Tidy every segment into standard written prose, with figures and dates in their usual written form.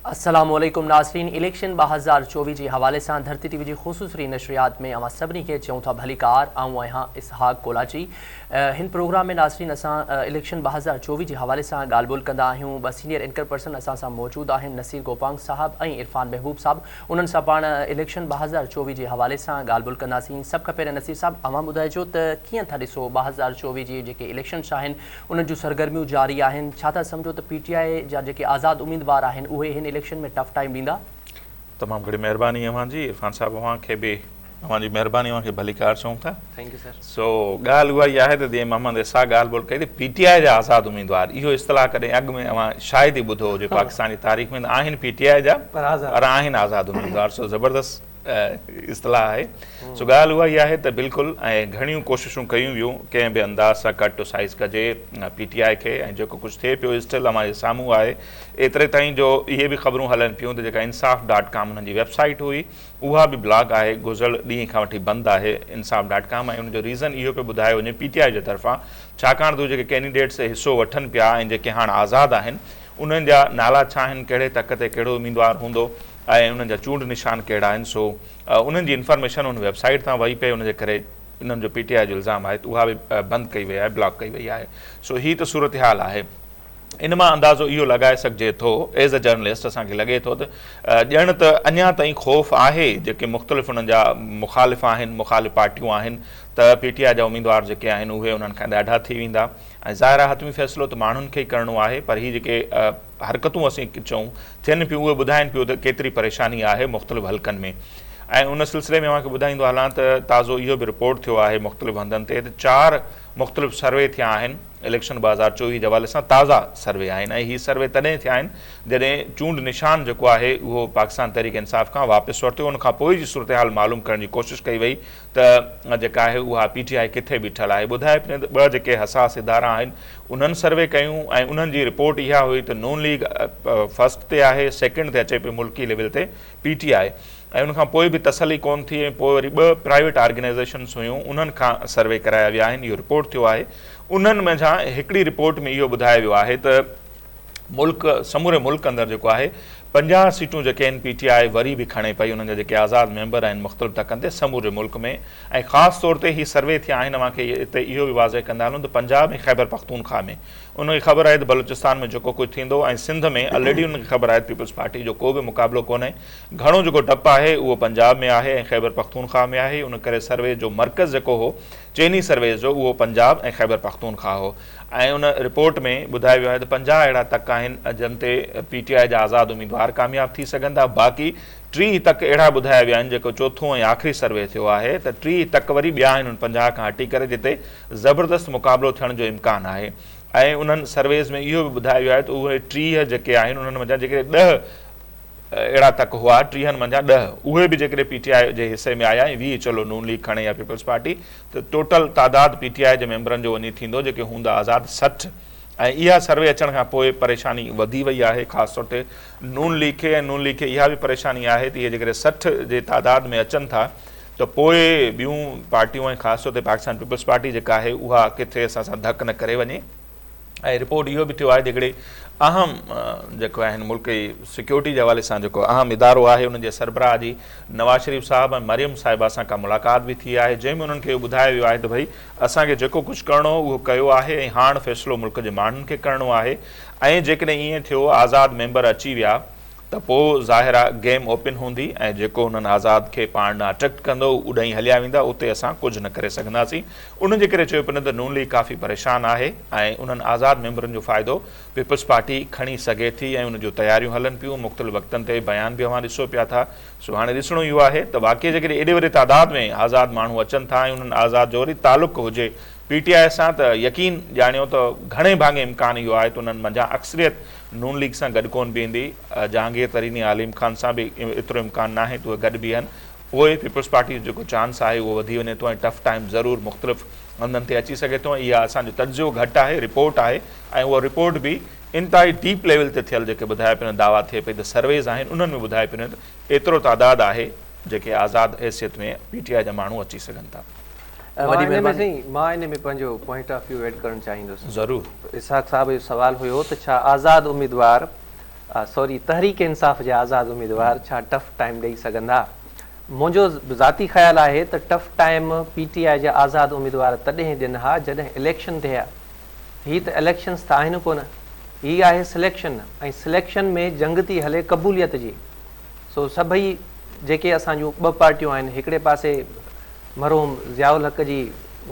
السلام عليڪم ناظرين اليڪشن 2024 جي حوالي سان ڌرتي ٽي وي جي خصوصي نشريات ۾ اوهان سڀني کي چئون ٿا ڀليڪار. آئون آهيان اسحاق ڪولاچي. هن پروگرام ۾ ناظرين اسان اليڪشن 2024 جي حوالي سان ڳالهه ٻولهه ڪندا آهيون. ٻه سينيئر اينڪر پرسن اسان سان موجود آهن، نصير گوپانگ صاحب ۽ عرفان محبوب صاحب. انهن سان پاڻ اليڪشن 2024 جي حوالي سان ڳالهه ٻولهه ڪنداسين. سڀ کان پهريان نصير صاحب اوهان ٻڌائجو ته ڪيئن ٿا ڏسو 2024 جي جيڪي اليڪشنس آهن انهن جون سرگرميون جاري آهن، ڇا ٿا سمجهو ته پي ٽي آء جا جيڪي آزاد اميدوار آهن اهي هن اليڪشن ۾ ٽف ٽائيم ڏيندا؟ تمام گهڻي مهرباني اوهان جي عرفان صاحب اوهان کي به اوهان جي مهرباني اوهان کي ڀليڪار چئون ٿا. Thank you sir. سو ڳالهه اها ئي آهي ته جيئن محمد اسحاق ڳالهه ٻولهه ڪئي ته پي ٽي آء جا آزاد اميدوار اهو اصطلاح ڪڏهن اڳ ۾ اوهان شايد ئي ٻڌو هجي پاڪستان جي تاريخ ۾ ته آهن پي ٽي آء جا پر آهن آزاد اميدوار سو زبردست اصطلاح آهي سو ڳالهه اها ئي آهي ته بلڪل ۽ گهڻيون ڪوششون ڪيون ويون ڪنهن به انداز سان ڪٽ سائز ڪجي پي ٽي آء کي ۽ جيڪو ڪجهه ٿئي پيو اسٽل اوهان جي سامهون آهي ايتري تائين جو اهي به خبرون هلن پيون ته جيڪا انصاف ڊاٽ ڪام انهن جي ويب سائيٽ هئي اها به بلاڪ آهي گذريل ڏينهن کان وٺي بند آهي انصاف ڊاٽ ڪام ۽ ان جو ريزن اهو پيو ٻڌايو وڃي پي ٽي آء جي طرفان ڇاڪاڻ ته جيڪي ڪينڊيڊيٽس حصو وٺن پيا ۽ جيڪي هاڻ آزاد آهن انهن جا نالا ڇا آهن ڪهڙي تڪ تي ڪهڙو اميدوار هوندو ۽ انهن جا چونڊ نشان ڪهڙا آهن سو انهن جي انفارميشن ان ويب سائيٽ تان وئي پئي ان جي ڪري انهن جو پي ٽي آء جو الزام آهي ته اها به بند ڪئي وئي آهي بلاڪ ڪئي وئي آهي سو هي ته صورتحال آهي ان مان اندازو اهو لڳائي سگهجي ٿو ايز اي جرنلسٽ اسان کي لڳي ٿو ته ڄڻ ته اڃا تائين خوف آهي جيڪي مختلف انهن جا مخالف آهن مخالف پارٽيون آهن ته پي ٽي آء جا اميدوار جيڪي آهن اهي انهن کان ڏاڍا ٿي ويندا ۽ ظاهر آهي حتمي فيصلو ته ماڻهن کي ئي ڪرڻو آهي پر هي جيڪي حرڪتون اسين چئون ٿين پيون اهي ٻڌائين پيو ته ڪيتري پريشاني آهي مختلف حلقن ۾ ۽ ان سلسلي ۾ اوهان کي ٻڌائيندو هلان ته تازو اهو به رپورٽ ٿيو آهي مختلف هنڌن تي ته چار مختلف سروي ٿيا آهن اليڪشن 2024 جي حوالي سان تازا سروي آهن ۽ هي سروي تڏهن ٿيا آهن جڏهن چونڊ نشان جيڪو آهي اهو پاڪستان تحريڪ انصاف کان واپس ورتو ان کان پوء جي صورتحال معلوم ڪرڻ جي ڪوشش ڪئي وئي ته جيڪا آهي اها پي ٽي آء ڪٿي بيٺل آهي ٻڌائي پئي ته ٻه جيڪي حساس ادارا آهن انهن سروي ڪيون ۽ انهن جي رپورٽ اها هئي ته نون ليگ فرسٽ تي آهي سيڪنڊ تي اچي پئي ملڪي ليول تي پي ٽي آء ۽ ان کان پوء به تسلي ڪونه ٿي ۽ پوء وري ٻه پرائيويٽ آرگنائيزيشنز هيون انهن کان سروي ڪرايا ويا آهن اهو رپورٽ ٿيو آهي انهن منجهان هڪڙي رپورٽ ۾ اهو ٻڌايو ويو آهي ته ملڪ سموري ملڪ اندر جيڪو آهي 50 سيٽون جيڪي آهن پي ٽي آء وري به کڻي پئي انهن جا جيڪي آزاد ميمبر آهن مختلف تڪن تي سموري ملڪ ۾ ۽ خاص طور تي هي سروي ٿيا آهن اوهان کي هتي اهو به واضح ڪندا هلون ته پنجاب ۽ خيبر پختونخوا ۾ انهن کي خبر آهي ته بلوچستان ۾ جيڪو ڪجهه ٿيندو ۽ سنڌ ۾ الريڊي انهن کي خبر آهي ته پيپلز پارٽي جو ڪو به مقابلو ڪونهي گهڻو جيڪو ڊپ آهي اهو پنجاب ۾ آهي ۽ خيبر پختونخواهه ۾ آهي ان ڪري سروي جو مرڪز جيڪو هو چئني سرويز جو اهو پنجاب ۽ خيبر پختونخواهه هو ۽ ان رپورٽ ۾ ٻڌايو ويو آهي ته 50 اهڙا تڪ آهن جن تي پي ٽي آء جا آزاد اميدوار ڪامياب ٿي سگهن ٿا باقي 30 تڪ اهڙا ٻڌايا ويا آهن جيڪو چوٿون ۽ آخري سروي ٿيو آهي ته 30 تڪ وري ٻيا آهن ان 50 کان هٽي ڪري جتي زبردست مقابلو ٿيڻ جو امڪان آهي ۽ انهن سرويز ۾ اهو به ٻڌايو ويو آهي ته اهي 30 جيڪي آهن انهن منجهان جيڪڏهن 10 اهڙا تڪ هئا، ٽيهن منجهان ڏهه، اهي به جيڪڏهن پي ٽي آء جي حصي ۾ آيا ۽ 20 چلو نون ليگ کڻي يا پيپلز پارٽي ته ٽوٽل تعداد پي ٽي آء جي ميمبرن جو وڃي ٿيندو جيڪي هوندا آزاد 60 ۽ اها سروي اچڻ کان پوء پريشاني وڌي وئي آهي خاص طور تي نون ليگ کي ۽ نون ليگ کي اها به پريشاني آهي ته اهي جيڪڏهن 60 جي تعداد ۾ اچن ٿا ته پوء ٻيون پارٽيون ۽ خاص طور تي پاڪستان پيپلز پارٽي جيڪا آهي اها ڪٿي اسان سان ڌڪ نه ڪري وڃي. ۽ رپورٽ اهو به ٿيو آهي ته هڪڙي اهم جيڪو آهن ملڪ جي سيڪيورٽي جي حوالي سان جيڪو اهم ادارو آهي ان جي سربراهه جي نواز شريف صاحب ۽ مريم صاحبه سان ڪا ملاقات به ٿي آهي جنهن ۾ انهن کي اهو ٻڌايو ويو آهي ته ڀئي اسان کي جيڪو ڪجهه ڪرڻو هو اهو ڪيو آهي ۽ هاڻ فيصلو ملڪ جي ماڻهن کي ڪرڻو آهي ۽ جيڪڏهن ائين ٿيو آزاد ميمبر اچي ويا ته پوء ظاهر آ گيم اوپن هوندي ۽ جيڪو انهن آزاد کي پاڻ ڏانهن اٽريڪٽ ڪندو هو اڏهين هليا ويندا اتي اسان ڪجهه نه ڪري سگهنداسين ان جي ڪري چيو پيو ته نون ليگ ڪافي پريشان آهي ۽ انهن آزاد ميمبرن جو فائدو پيپلز پارٽي کڻي سگهي ٿي ۽ ان جون تياريون هلن پيون مختلف وقتن تي بيان به اوهان ڏسو پيا ٿا سو هاڻي ڏسڻو اهو آهي ته واقعي جيڪڏهن ايڏي وڏي تعداد ۾ آزاد ماڻهو اچن ٿا ۽ انهن آزاد جو وري تعلق هجي پي ٽي آء سان ته يقين ڄاڻيو ته گهڻي ڀاڱي امڪان اهو آهي ته انهن منجهان اڪثريت نون ليگ سان گڏ ڪونه بيهندي، جهانگير ترين يا عليم خان سان به ايترو امڪان ناهي ته اهي گڏ بيهن، پوء پيپلز پارٽي جو جيڪو چانس آهي اهو وڌي وڃي ٿو ۽ ٽف ٽائيم ضرور مختلف هنڌن تي اچي سگهي ٿو ۽ اها اسان جو تجزيو گهٽ آهي رپورٽ آهي ۽ اها رپورٽ به انتهائي ڊيپ ليول تي ٿيل جيڪي ٻڌايا پيا وڃن دعويٰ ٿئي پئي ته سرويز آهن انهن ۾ ٻڌايو پيو وڃي ته ايترو تعداد آهي جيڪي آزاد حيثيت ۾ پي ٽي آء جا ماڻهو اچي سگهن ٿا. وڏي مهرباني. مان ان ۾ پنهنجو پوائنٽ آف ويو ايڊ ڪرڻ چاهيندس. ضرور. اسحاق صاحب جو سوال هيو ته ڇا آزاد اميدوار سوري تحريڪ انصاف جا آزاد اميدوار ڇا ٽف ٽائيم ڏئي سگهندا؟ منهنجو ذاتي خيال آهي ته ٽف ٽائيم پي ٽي آء جا آزاد اميدوار تڏهن ڏين ها جڏهن اليڪشن ٿئي ها. هي ته اليڪشنز ته آهن ڪونه. هي آهي سليڪشن ۽ سليڪشن ۾ جنگ ٿي هلي قبوليت جي. سو سڀئي جيڪي اسان جون ٻه پارٽيون آهن هڪڙي پاسي مرحوم ضياء الحق جي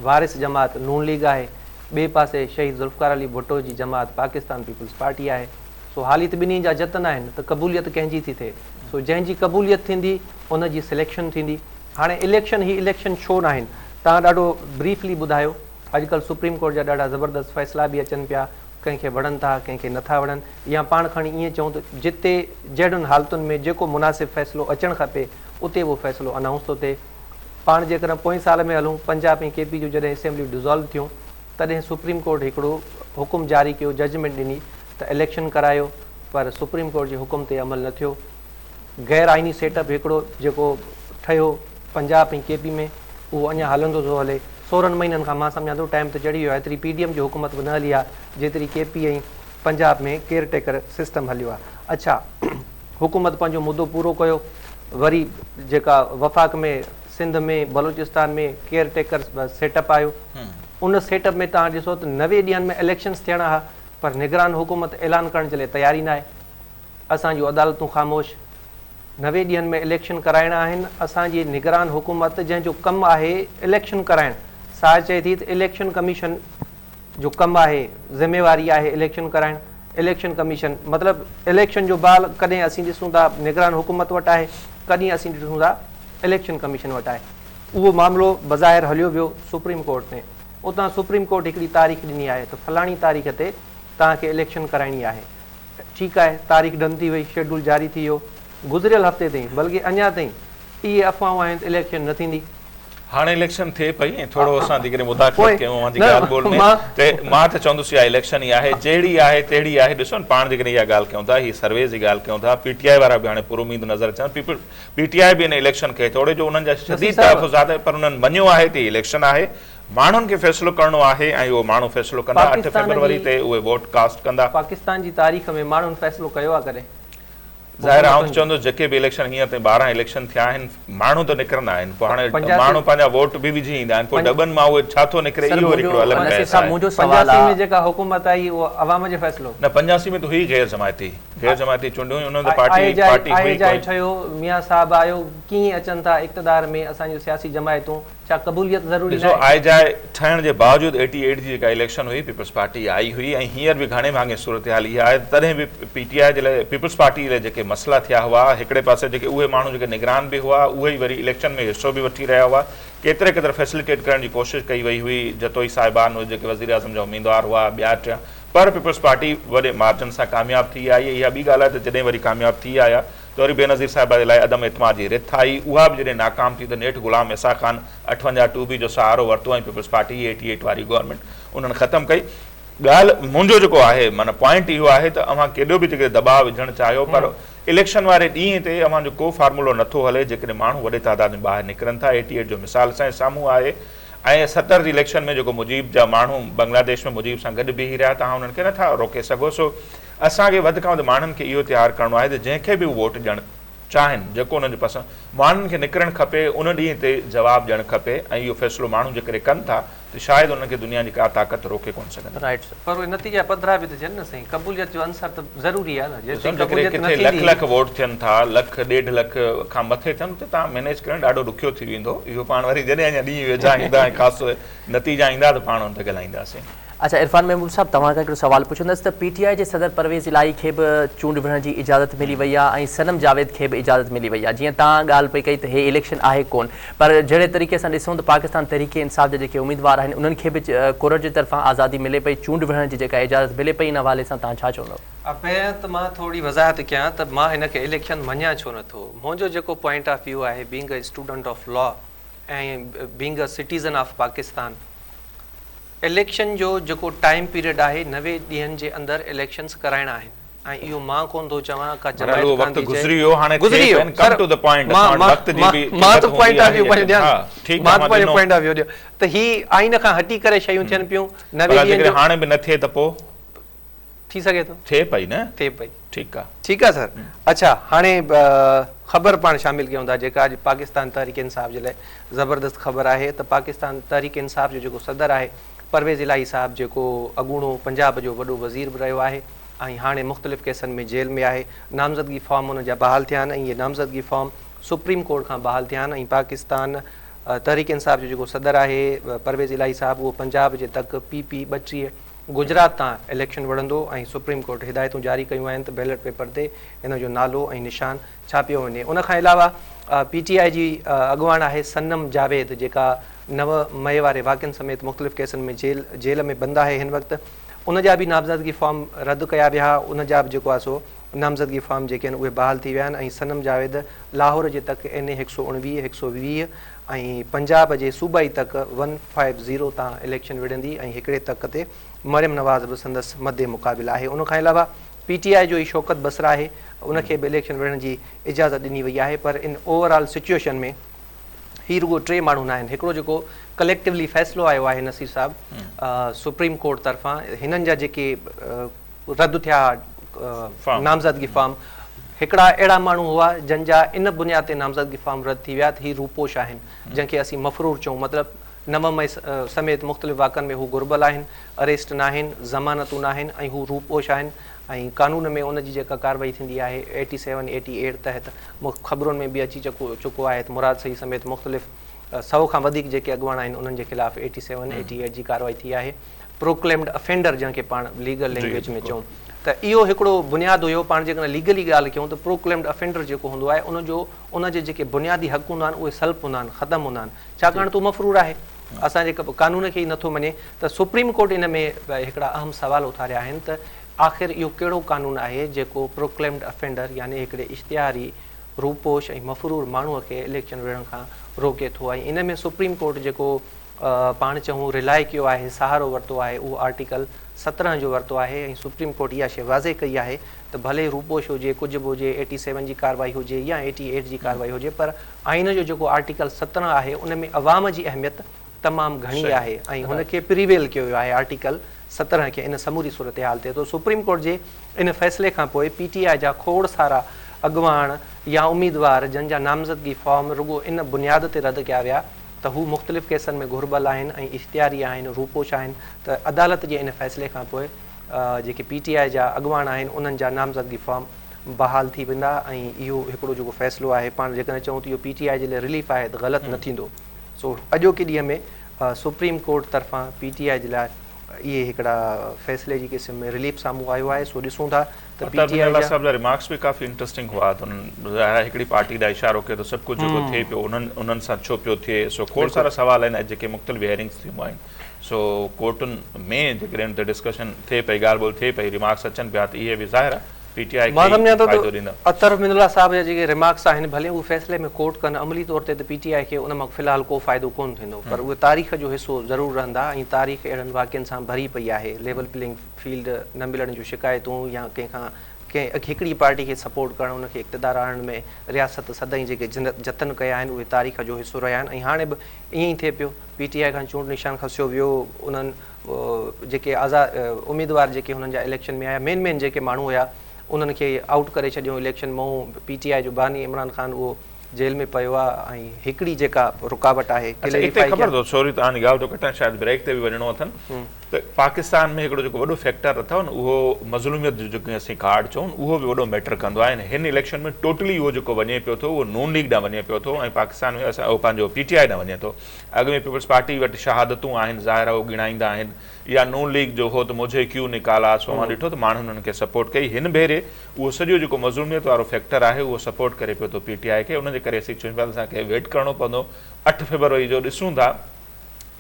وارث جماعت نون ليگ آهي ٻئي پاسي شهيد ذوالفقار علي ڀٽو جي جماعت پاڪستان پيپلز پارٽي آهي. سو حالي ته ٻنهي جا جتن آهن ته قبوليت ڪنهن جي ٿي ٿئي؟ سو جنهن جي قبوليت ٿيندي ان جي سليڪشن ٿيندي. هاڻي اليڪشن هي اليڪشن ڇو ناهن؟ توهان ڏاڍو بريفلي ٻڌايو. اڄڪلهه سپريم ڪورٽ جا ڏاڍا زبردست فيصلا به اچن پيا، ڪنهن کي وڻن ٿا ڪنهن کي نٿا وڻن يا پاڻ کڻي ائين چئون ته جتي جهڙن حالتن ۾ جيڪو مناسب فيصلو اچڻ کپي اتي اهو فيصلو انائونس ٿو ٿئي. پاڻ جيڪڏهن پوئين سال ۾ هلون پنجاب ۽ ڪي پي جون جڏهن اسيمبليون ڊزالو ٿيون تڏهن سپريم ڪورٽ هڪڙو حڪم جاري ڪيو، ججمينٽ ڏني ته اليڪشن ڪرايو پر سپريم ڪورٽ جي حڪم تي عمل نه ٿيو. غير آئيني سيٽ اپ هڪڙو جيڪو ٺهيو پنجاب ۽ ڪي پي ۾ اهو اڃا هلندو ٿو هلي. 16 مهينن کان مان سمجهان ٿو ٽائيم ته چڙهي ويو آهي ايتري پي ڊي ايم جي حڪومت به نه هلي آهي جيتري K P ۽ Punjab ۾ caretaker system هليو آهي. اڇا حڪومت پنهنجو مدو پورو ڪيو وري جيڪا وفاق ۾ Sindh ۾ Balochistan ۾ caretaker setup آيو ان سيٽ اپ ۾ توهان ڏسو ته 90 ڏينهن ۾ اليڪشنز ٿيڻا ها پر نگران حڪومت اعلان ڪرڻ جي لاء تيار ئي ناهي اسان جون عدالتون خاموش 90 ڏينهن ۾ اليڪشن ڪرائڻا آهن اسان جي نگران حڪومت جنهن جو ڪم آهي اليڪشن ڪرائڻ سا چئي ٿي ته اليڪشن ڪميشن جو ڪم آهي ذميواري آهي اليڪشن ڪرائڻ اليڪشن ڪميشن مطلب اليڪشن جو بال ڪڏهن اسين ڏسون ٿا نگران حڪومت وٽ آهي ڪڏهن اسين ڏسون ٿا اليڪشن ڪميشن وٽ آهي اهو معاملو بظاهر هليو ويو سپريم ڪورٽ ۾ اتان سپريم ڪورٽ هڪڙي تاريخ ڏني آهي ته فلاڻي تاريخ تي توهان کي اليڪشن ڪرائڻي آهي ٺيڪ آهي تاريخ ڊن ٿي وئي شيڊول جاري ٿي ويو گذريل هفتي تائين بلڪه اڃا تائين اهي افواهون آهن ته اليڪشن نه ٿيندي. هاڻي اليڪشن ٿئي پئي ۽ ٿورو اسان جيڪڏهن مداخلت ڪيون اوهان جي ڳالهه ٻولهه ۾ ته مان ته چوندس اها اليڪشن ئي آهي جهڙي آهي تهڙي آهي ڏسو نه پاڻ جيڪڏهن اها ڳالهه ڪيون ٿا هي سرويز جي ڳالهه ڪيون ٿا پي ٽي آء وارا به هاڻي پر اميد نظر اچن پيپل پي ٽي آء به ان اليڪشن کي توڙي جو انهن جا شديد تحفظات آهن پر انهن مڃيو آهي ته هي اليڪشن آهي ماڻهن کي فيصلو ڪرڻو آهي ۽ اهو ماڻهو فيصلو ڪندا 8 فيبروري تي اهي ووٽ ڪاسٽ ڪندا. پاڪستان جي تاريخ ۾ ماڻهن فيصلو ڪيو آهي ڪڏهن؟ ظاهر آهي آئون ته چوندس جيڪي به اليڪشن هينئر تائين 12 اليڪشن ٿيا آهن ماڻهو ته نڪرندا آهن پوء هاڻي ماڻهو پنهنجا ووٽ به وجهي ايندا آهن پوء ڊٻن مان اهي ڇا ٿو نڪري اهو وري هڪڙو الڳ بحث آهي. 85 ۾ جيڪا حڪومت آئي اهو عوام جو فيصلو. نه 85 ۾ ته هئي غير جماعتي غير جماعتي چونڊون هيون انهن ته پارٽي پارٽي هئي ڪونه. آء ٺهيو ميان صاحب آيو ڪيئن اچن ٿا اقتدار ۾ اسان جون سياسي جماعتون ڇا قبوليت ضروري ڏسو ناهي؟ آء جاء ٺهڻ جي باوجود ايٽي ايٽ جي جيڪا اليڪشن هئي پيپلز پارٽي آئي هئي ۽ هينئر به گهڻي ڀاڱي صورتحال اها آهي ته تڏهن به پي ٽي آء جي لاء پيپلز پارٽي جي لاء جيڪي مسئلا ٿيا هئا هڪڙي پاسي جيڪي اهي ماڻهو جيڪي نگران به هئا اهي ئي وري اليڪشن ۾ حصو به وٺي رهيا هئا ڪيتري قدر فيسليٽيٽ ڪرڻ جي ڪوشش ڪئي وئي هئي جتوئي صاحبان جيڪي وزيراعظم جا اميدوار هئا ٻيا ٽيا پر پيپلز پارٽي وڏي مارجن سان ڪامياب ٿي آئي اها ٻي ڳالهه آهي ته جڏهن وري ڪامياب ٿي آيا ته وري بينظير صاحبه جي لاء عدم اعتماد جي رٿ آئي، اها به جڏهن ناڪام ٿي ته نيٺ غلام اسحاق خان 58 ٽو بي جو سهارو ورتو ۽ پيپلز پارٽي ايٽي ايٽ واري گورنمينٽ انهن ختم ڪئي. ڳالهه منهنجو جيڪو آهي معنيٰ پوائنٽ اهو آهي ته اوهان ڪيڏو به جيڪڏهن دٻاء وجهڻ چاهيو پر اليڪشن واري ڏينهن تي اوهان جو ڪو فارمولو نٿو هلي جيڪڏهن ماڻهو وڏي تعداد ۾ ٻاهر نڪرن ٿا ايٽي ايٽ جو مثال اسان جي سامهون آهي ۽ 70 جي اليڪشن ۾ جيڪو مجيب جا ماڻهو بنگلاديش ۾ مجيب سان گڏ بيهي رهيا توهان انهن کي نٿا روڪي سگهو سو اسان کي وڌ کان وڌ ماڻهن کي اهو تيار ڪرڻو آهي ته جنهن کي به هو ووٽ ڏيڻ چاهين، جيڪو انهن جو پسند، ماڻهن کي نڪرڻ کپي، ان ڏينهن تي جواب ڏيڻ کپي ۽ اهو فيصلو ماڻهو جيڪڏهن ڪن ٿا ته شايد انهن کي دنيا جي ڪا طاقت روڪي ڪونه سگهندي. رائيٽ سر. پر اهي نتيجا پڌرا به ته ٿين نه سائين، قبوليت جو عنصر ته ضروري آهي نه، ڏسو جيستائين نه جيڪڏهن قبوليت نه ڪٿي لک ٿيندي. لک ووٽ ٿين ٿا، لک ڏيڍ لک کان مٿي ٿين ته تان مينيج ڪرڻ ڏاڍو ڏکيو ٿي ويندو، اهو پاڻ وري جڏهن اڃا ڏينهن ويجها ايندا ۽ خاص نتيجا ايندا ته پاڻ ان تي ڳالهائينداسين. اڇا عرفان محبوب صاحب توهان کان هڪڙو سوال پڇندس ته پي ٽي آء جي صدر پرويز الاهي کي به چونڊ وڙهڻ جي اجازت ملي وئي آهي ۽ صنم جاويد کي به اجازت ملي وئي آهي جيئن توهان ڳالهه پئي ڪئي ته هي اليڪشن آهي ڪون پر جهڙي طريقي سان ڏسون ته پاڪستان تحريڪ انصاف جا جيڪي اميدوار آهن انهن کي به ڪورٽ جي طرفان آزادي ملي پئي چونڊ وڙهڻ جي جيڪا اجازت ملي پئي ان حوالي سان توهان ڇا چوندو؟ پهريان ته مان ٿوري وضاحت ڪيان ته مان هن کي اليڪشن مڃان ڇو نٿو منهنجو جيڪو پوائنٽ آف ويو آهي being a student of law ۽ being a citizen of Pakistan election جو جيڪو ٽائيم پيريڊ آهي 90 ڏينهن جي اندر اليڪشنز ڪرائڻا آهن ۽ اهو مان ڪونه ٿو چوان ڪا بهرحال جماعت اهو ڪانه وقت ٿي چئي گذري ويو هاڻي گذري ٿئي ويو پين ڪم سر ٽو the point مان اسان وٽ مان وقت جي مان به مان قلت ته هوندي پوائنٽ آف آهي ويو پنهنجو ليڪن ڏيان ها ٺيڪ مان آهي ته اوهان پنهنجو ڏنو پوائنٽ آف ويو ڏيان ته هي آئين کان هٽي ڪري شيون ٿين پيون 90 بهرحال ڏينهن جيڪڏهن جو هاڻي به نه ٿئي ته پوء. ٿي سگهي ٿو. ٿئي پئي نه؟ ٿئي پئي. ٺيڪ آ. ٺيڪ آ سر. اڇا هاڻي خبر پاڻ شامل ڪيون ٿا جيڪا اڄ پاڪستان تحريڪ انصاف جي لاء زبردست خبر آهي ته پاڪستان تحريڪ انصاف جو جيڪو صدر آهي پرويز الاهي صاحب جيڪو اڳوڻو پنجاب جو وڏو وزير به رهيو آهي ۽ هاڻي مختلف ڪيسن ۾ جيل ۾ آهي نامزدگي فارم ان جا بحال ٿيا آهن ۽ اهي نامزدگي فارم سپريم ڪورٽ کان بحال ٿيا آهن ۽ پاڪستان تحريڪ انصاف جو جيڪو صدر آهي پرويز الاهي صاحب اهو پنجاب جي تڪ پي پي 32 گجرات تان اليڪشن وڙهندو ۽ سپريم ڪورٽ هدايتون جاري ڪيون آهن ته بيلٽ پيپر تي هن جو نالو ۽ نشان ڇاپيو وڃي. ان کان علاوه پي ٽي آء جي اڳواڻ آهي صنم جاويد جيڪا 9 مئي واري واقعن سميت مختلف ڪيسن ۾ جيل جيل ۾ بند آهي هن وقت ان جا به نامزدگي فارم رد ڪيا ويا ان جا به جيڪو آهي سو نامزدگي فارم جيڪي آهن اهي بحال ٿي ويا آهن ۽ صنم جاويد لاهور جي تڪ اين اي 119، 120 ۽ پنجاب جي صوبائي تڪ ون فائيو زيرو تان اليڪشن وڙهندي ۽ هڪڙي تڪ تي مريم نواز به سندس مد مقابل آهي. ان کان علاوه پي ٽي آء جو ئي شوڪت بصرا آهي ان کي به اليڪشن وڙهڻ جي اجازت ڏني وئي آهي پر ان اوور آل سچوئيشن ۾ هي رڳو ٽي ماڻهو ناهن هڪڙو جيڪو ڪليڪٽولي فيصلو آيو آهي نصير صاحب سپريم ڪورٽ طرفان هنن جا جيڪي رد ٿيا نامزدگي فارم هڪڙا اهڙا ماڻهو هئا جن جا ان بنياد تي نامزدگي فارم رد ٿي ويا ته هي روپوش آهن جن کي اسين مفرور چئون مطلب 9 مئي سميت مختلف واقعن ۾ هو گهربل آهن اريسٽ ناهن ضمانتون ناهن ۽ هو روپوش آهن ۽ قانون ۾ ان جي جيڪا ڪارروائي ٿيندي آهي ايٽي سيون ايٽي ايٽ تحت خبرن ۾ به اچي چڪو آهي ته مراد سعيد سميت مختلف 100 کان وڌيڪ جيڪي اڳواڻ آهن انهن جي خلاف ايٽي سيون ايٽي ايٽ جي ڪارروائي ٿي آهي. پروڪليمڊ افينڊر جنهن کي پاڻ ليگل لينگويج ۾ چئون ته اهو هڪڙو بنياد هيو پاڻ جيڪڏهن ليگلي ڳالهه ڪيون ته پروڪليمڊ افينڊر جيڪو هوندو آهي ان جو ان جي جيڪي بنيادي حق هوندا آهن اهي سلب هوندا آهن ختم هوندا آهن ڇاڪاڻ ته هو مفرور آهي اسان جي قانون کي ئي نٿو مڃي ته سپريم ڪورٽ ان ۾ هڪڙا اهم سوال اٿاريا آهن ته آخر اهو ڪهڙو قانون آهي جيڪو پروڪليمڊ افينڊر يعني هڪڙي اشتهاري روپوش ۽ مفرور ماڻهو کي اليڪشن وڙهڻ کان روڪي ٿو ۽ ان ۾ سپريم ڪورٽ جيڪو پاڻ چئون رلائي ڪيو آهي، سهارو ورتو آهي، اهو آرٽيڪل 17 جو ورتو آهي ۽ سپريم ڪورٽ اها شيء واضح ڪئي آهي ته ڀلي روپوش هجي، ڪجهه به هجي، ايٽي سيون جي ڪارروائي هجي يا ايٽي ايٽ جي ڪارروائي هجي پر آئين جو جيڪو آرٽيڪل 17 آهي ان ۾ عوام جي اهميت تمام گهڻي آهي ۽ هن کي پريويل ڪيو ويو آهي آرٽيڪل 17 کي ان سموري صورتحال تي ته سپريم ڪورٽ جي ان فيصلي کان پوء پي ٽي آء جا کوڙ سارا اڳواڻ يا اميدوار جن جا نامزدگي فارم رڳو ان بنياد تي رد ڪيا ويا ته هو مختلف ڪيسن ۾ گهربل آهن ۽ اشتهاري آهن، روپوش آهن ته عدالت جي ان فيصلي کان پوء جيڪي پي ٽي آء جا اڳواڻ آهن انهن جا نامزدگي فارم بحال ٿي ويندا ۽ اهو هڪڙو جيڪو فيصلو آهي پاڻ جيڪڏهن چئون ته اهو پي ٽي آء جي لاء رليف آهي ته غلط نه ٿيندو سو اڄوڪي ڏينهن ۾ سپريم ڪورٽ طرفان پي ٽي آء جي لاء اهي هڪڙا فيصلي جي قسم ۾ رليف سامهون آيو آهي سو ڏسون ٿا ته پي اطهر ٽي بن آء الله جا صاحب جا ريمارڪس به ڪافي انٽرسٽنگ هئا ته انهن ظاهر آهي هڪڙي پارٽي ڏانهن اشارو ڪيو ته سڀ ڪجهه جيڪو ٿئي پيو انهن انهن سان ڇو پيو ٿئي سو کوڙ سارا سوال آهن اڄ جيڪي مختلف هيئرنگس ٿيون آهن سو ڪورٽن ۾ جيڪڏهن ان تي ڊسڪشن ٿئي پئي ڳالهه ٻولهه ٿئي پئي ريمارڪس اچن پيا ته اهي به ظاهر آهي پي ٽي آء کي مان ئي سمجهان ٿو فائدو ته ڏيندا. اطهر من الله صاحب جا جيڪي ريمارڪس آهن ڀلي اهي فيصلي ۾ ڪورٽ ڪن عملي طور تي ته پي ٽي آء کي ان مان في الحال ڪو فائدو ڪونه ٿيندو پر اهي تاريخ جو حصو ضرور رهندا ۽ تاريخ اهڙن واقعن سان ڀري پئي آهي ليول پليئنگ فيلڊ نه ملڻ جون شڪايتون يا ڪنهن کان ڪنهن هڪڙي پارٽي کي سپورٽ ڪرڻ ان کي اقتدار آڻڻ ۾ رياست سدائين جيڪي جتن ڪيا آهن اهي تاريخ جو حصو رهيا آهن ۽ هاڻي به ائين ئي ٿئي پيو پي ٽي آء کان چونڊ نشان کسيو ويو انهن جيڪي آزاد اميدوار جيڪي هنن جا اليڪشن ۾ آيا مين مين جيڪي ماڻهو هيا انهن کي آئوٽ ڪري ڇڏيو اليڪشن مئون پي ٽي آء جو باني عمران خان اهو جيل ۾ پيو آهي ۽ هڪڙي جيڪا رڪاوٽ آهي اڇا اتي ڪليريفائي خبر اٿو سوري توهان جي ڳالهه ٿو ڪٽان شايد بريڪ تي به وڃڻو اٿن ته پاڪستان ۾ هڪڙو جيڪو وڏو فيڪٽر اٿو نه اهو مظلوميت جو جيڪو اسين ڪارڊ چئون اهو به وڏو ميٽر ڪندو آهي ۽ هن اليڪشن ۾ ٽوٽلي اهو جيڪو وڃي پيو ٿو اهو نون ليگ ڏانهن وڃي پيو ٿو ۽ پاڪستان ۾ اسان اهو پنهنجو پي ٽي آء ڏانهن وڃي ٿو اڳ ۾ پيپلز پارٽي وٽ شهادتون آهن ظاهر آهي اهو ڳڻائيندا آهن يا نون ليگ جو هو ته مجهي ڪيو نڪالا سو اوهان ڏٺو ته ماڻهن انهن کي سپورٽ ڪئي هن ڀيري اهو سڄو جيڪو مظلوميت وارو فيڪٽر آهي اهو سپورٽ ڪري پيو ٿو پي ٽي آء کي ان جي ڪري اسين چئون پيا ته اسان کي ويٽ ڪرڻو پوندو 8 فيبروري جو ڏسون ٿا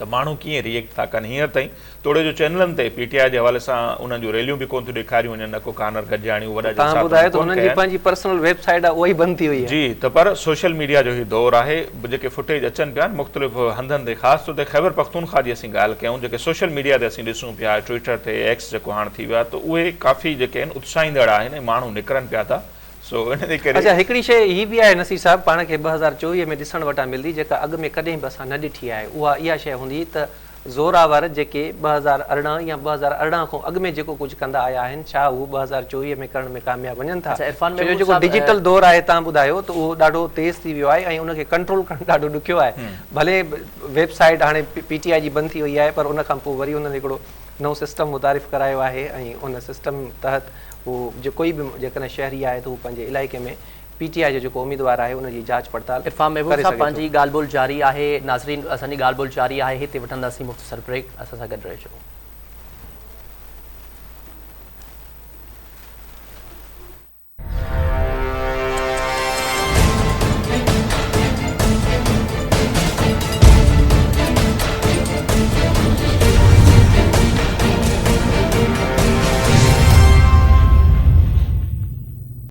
ته ماڻهو ڪيئن ري ايڪٽ ٿا ڪن هينئر تائين توڙي جو چينلن تي پي ٽي آء جي حوالي سان انهن جون ريليون به ڪونه ٿيون ڏيکاريون وڃن نه ڪو ڪارنر گڏجاڻيون وڏا توهان جلسا ٻڌايو ته ڪونه هنن جي ڪيا آهن. پنهنجي پرسنل ويب سائيٽ آهي اها ئي بند ٿي وئي آهي. جي ته پر سوشل ميڊيا جو هي دور آهي جيڪي فوٽيج اچن پيا مختلف هنڌن تي خاص طور تي خيبر پختونخوا جي اسين ڳالهه ڪيون جيڪي سوشل ميڊيا تي اسين ڏسون پيا ٽوئيٽر تي ايڪس جيڪو هاڻ ٿي ويو آهي ته اهي ڪافي جيڪي آهن اتساهيندڙ آهن ۽ ماڻهو نڪرن پيا ٿا سو ان جي ڪري. اڇا هڪڙي شيء هي به آهي نصير صاحب پاڻ کي 2024 ۾ ڏسڻ وٽان ملندي جيڪا اڳ ۾ ڪڏهن به اسان نه ڏٺي آهي اها اها شيء هوندي ته زورآور جيڪي 2018 يا 2018 کان اڳ ۾ جيڪو ڪجهه ڪندا آيا آهن ڇا هو 2024 ۾ ڪرڻ ۾ ڪامياب وڃن ٿا؟ اڇا عرفان ڇو جو محمود جيڪو صاحب ڊجيٽل دور آهي تان ٻڌايو ته اهو ڏاڍو تيز ٿي ويو آهي ۽ ان کي ڪنٽرول ڪرڻ ڏاڍو ڏکيو آهي ڀلي ويب سائيٽ هاڻي پي ٽي آء جي بند ٿي وئي آهي پر ان کان پوء وري انهن هڪڙو نئون سسٽم متعارف ڪرايو آهي ۽ ان سسٽم تحت هو جيڪو ئي به جيڪڏهن شهري آهي ته هو پنهنجي علائقي ۾ پي ٽي آء جو جيڪو اميدوار آهي ان جي جاچ پڙتال عرفان محبوب ڪري صاحب سگهي ٿو. پنهنجي ڳالهه ٻولهه جاري آهي ناظرين اسان جي ڳالهه ٻولهه جاري آهي هتي وٺنداسين مختصر بريڪ اسان سان گڏ رهجو.